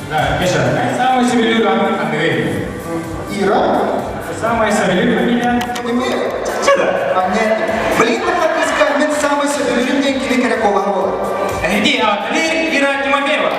Да, Миша, самый сөбүлүүр аатын ханныгый? Ира? Самая сөбүлүүр фамилия? Тимофеев. Чахчы да? Нет. Блин, кыыска мин самый сөбүлүүрүм диэн кини кэрэ куолаһа буолар. Эһиги аатталыыр Ира Тимофеева.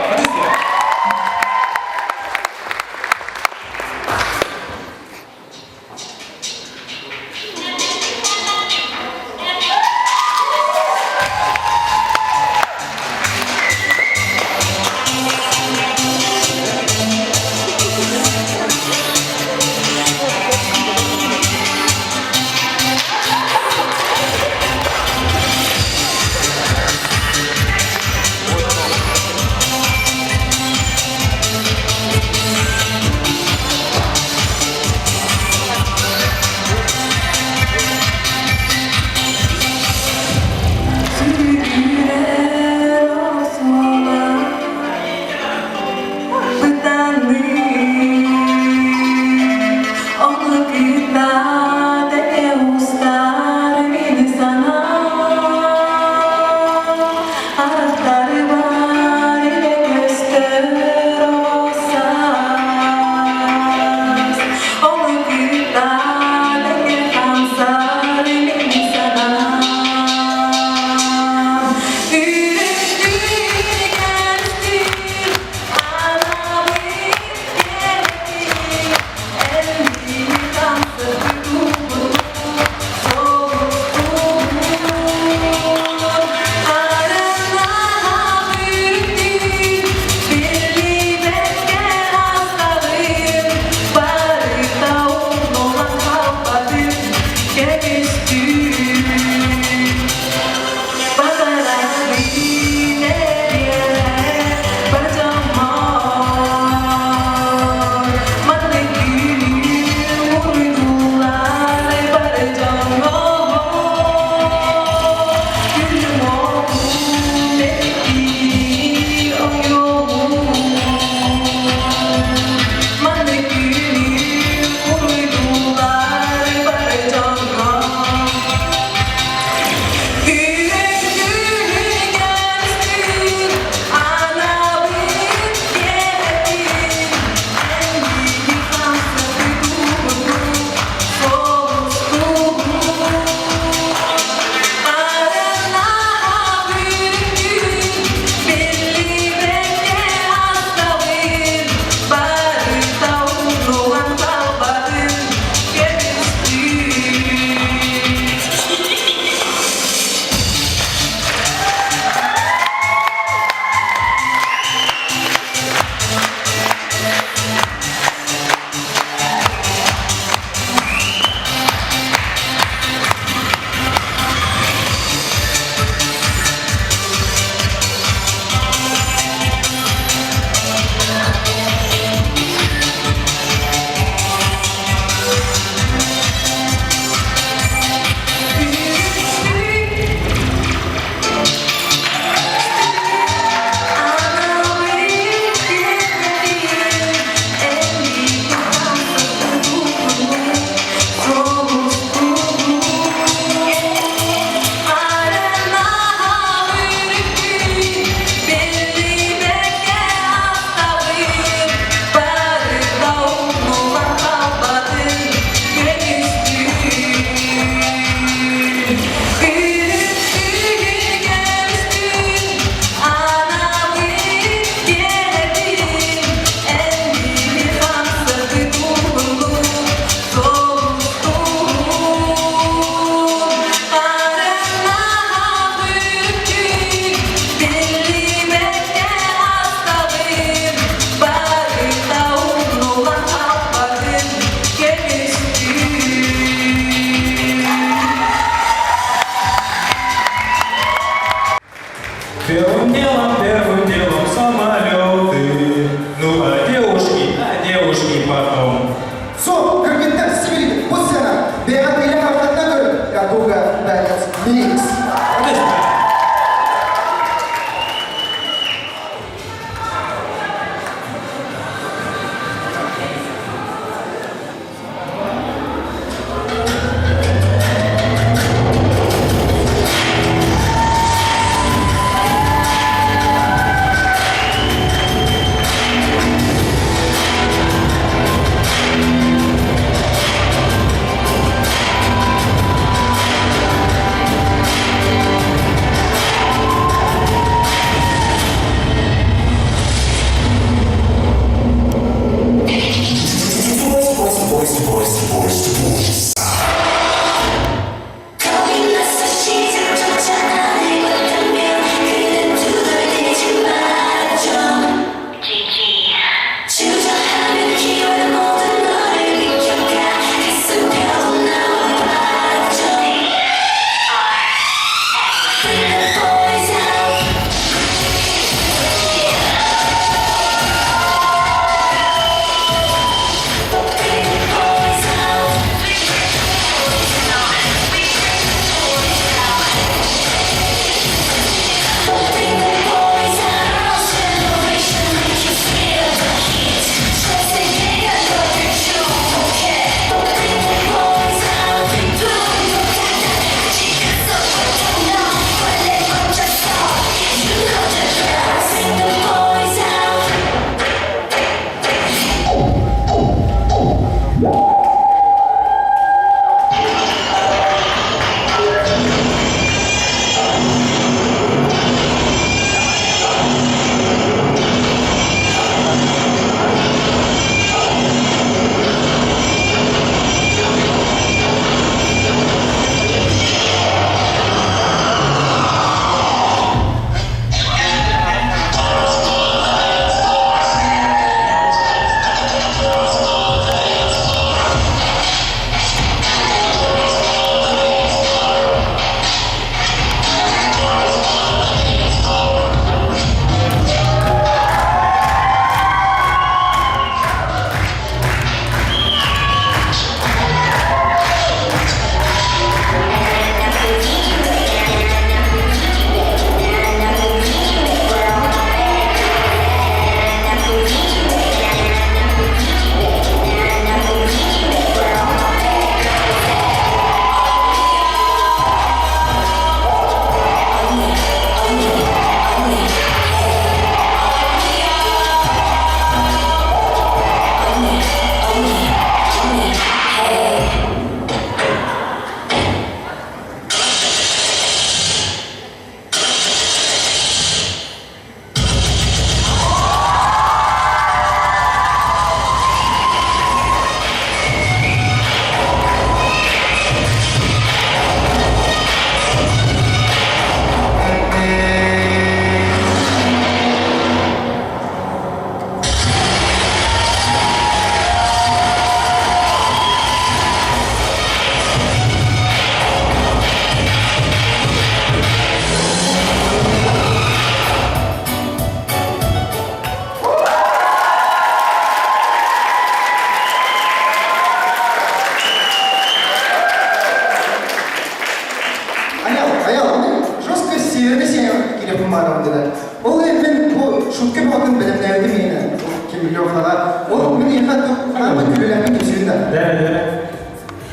Хааман күлүлэппит кэпсиирин да.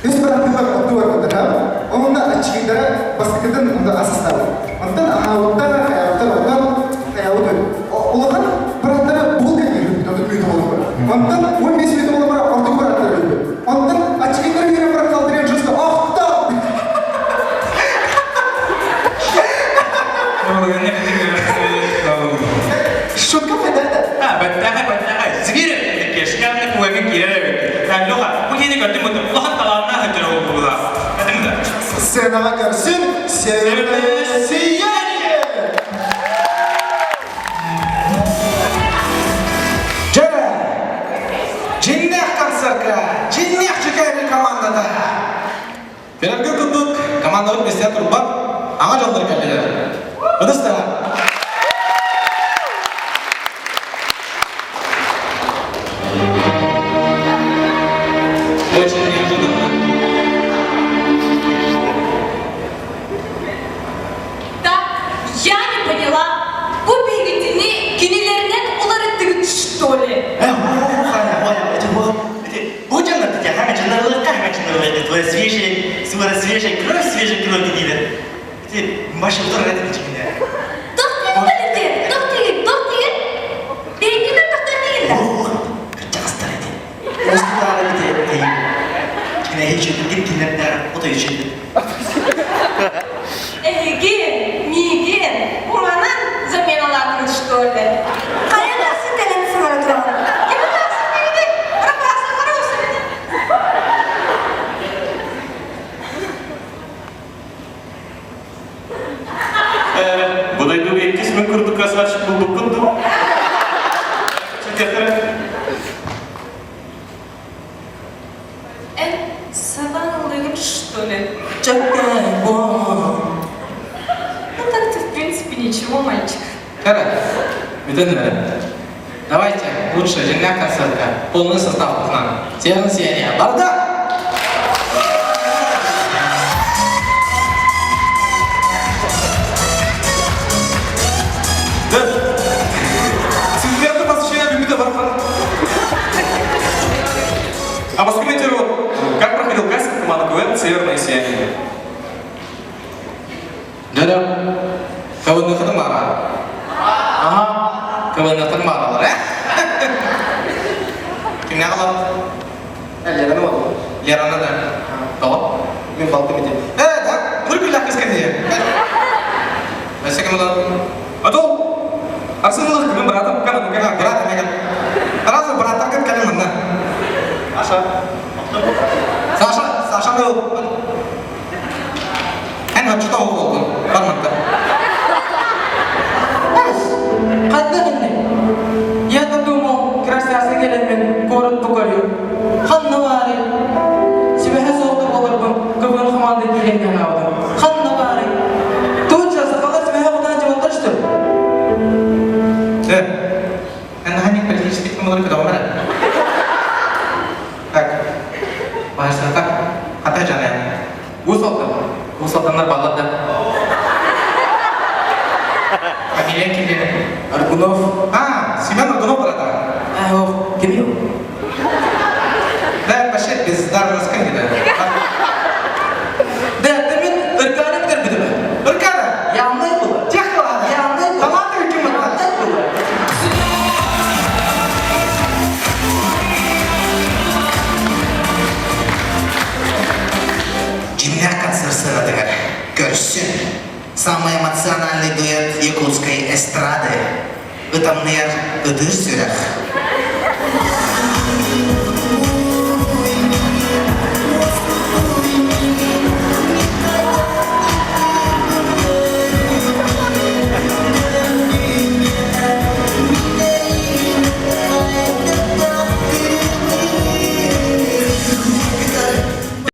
Үс бырааттыылар оттуу барбыттара. Онно аччыгыйдара бастакытын онно ас астаабыт. Онтон аһаабыттар, хайаабыттар, онтон хайаабыт улахан бырааттара бугул кэлбит, онтон мүөтэ буолар. Онтон 15 мүөтэ буолар ордук бырааттара өлбүт. Онтон аччыгыйдара үөрэн баран халтырыйан жестко охто! Шутка понятна? А, баттаха, баттаха. Зверь кешканны куганы киирэр эбит. Леха, бу киһини көрдүм бу улахан талааннаах сылдьар ол буолла. Этим да. Сценаҕа көрсүн Северное сияние! Дьэ, дьиҥнээх концерка, дьиҥнээх чекайный командата. Билэргэ курдук, командабыт бэстэ турбат, аҥа дьоннор кэллилэр. Ытыстара. Очень неожиданно. Так, я не поняла. Бу биһигитини кинилэринэн уларыттыгыт, что ли? Бу дьоннор свежая, свежая кровь, свежая кровь диилэр. Ити машинтар этин чигинэ. Тохтигин, тохтигин, тохтигин. Биһигини тохтигин да. Кырдьаҕастар эти. Устулаары ити. Чигинэ хечүтүн кинилэрдэр отой үчүндүн. Эһиги, миигин, манан заменалаатыгыт, что ли? Хайа тахсын кэлэн саҥара тураҕын? Кими тахсын дигини? Бу дойдуга иккис мин курдук красавчик булбуккун дуу? Эн сабан ыллыгын, что ли? Ну так ты, в принципе, ничего, мальчик. Кара, бүтін Давайте лучше дьиҥнээх концертка полный состав к нам. Северное сияние. Бардак! Да. Сильверді посвящение бүміті бар. А поскомментирую, как проходил кастинг команды КВН «Северное сияние»? Да-да. КВН-ны бара. Ага. КВН-ны баралар, э? Кимне қалады? Лераны ол. Лераны да. Тоҕо? Мин балтым ити. Э, да, үргүллэх кескенде. Өссө ким олар? А то Арсен Лых, мен братым, кана, кана, Брат, меган. Сразу браттар кыт кэлин манна. Аша. Саша, Саша был. Эн хочу того болдун. Барматта. Ханна гынны? Я-то думал, красавцы кэлэммин куорат покорю. Ханна баарый? Сибэһэ суохта буоларбын КВН команда киирэн ханаабытым. Ханна баарый? Тут же сахалар сибэһэ кутаан дьыбаттар что ли? Да. Эн ханник политический кымылар көтөҕүмэр. Так. Баһаштата. Хата жана. Уус Алдан. Уус Алданнар баллар да. Фамилия ким диэн? Аргунов. А, Семен Аргунов брата. А, ох, кимий? Да, вообще бездарность кандидат. Да, ты мин Ырканы бүтэрбитим. Ыркана! Явнай было. Технолога! Явнай было. Талантовый ким это? Явнай было. Дьиҥнээх концерт сыанатыгар көрсүн. Самый эмоциональный дуэт якутской эстрады. Ытамныйар ытыыр сүрэх.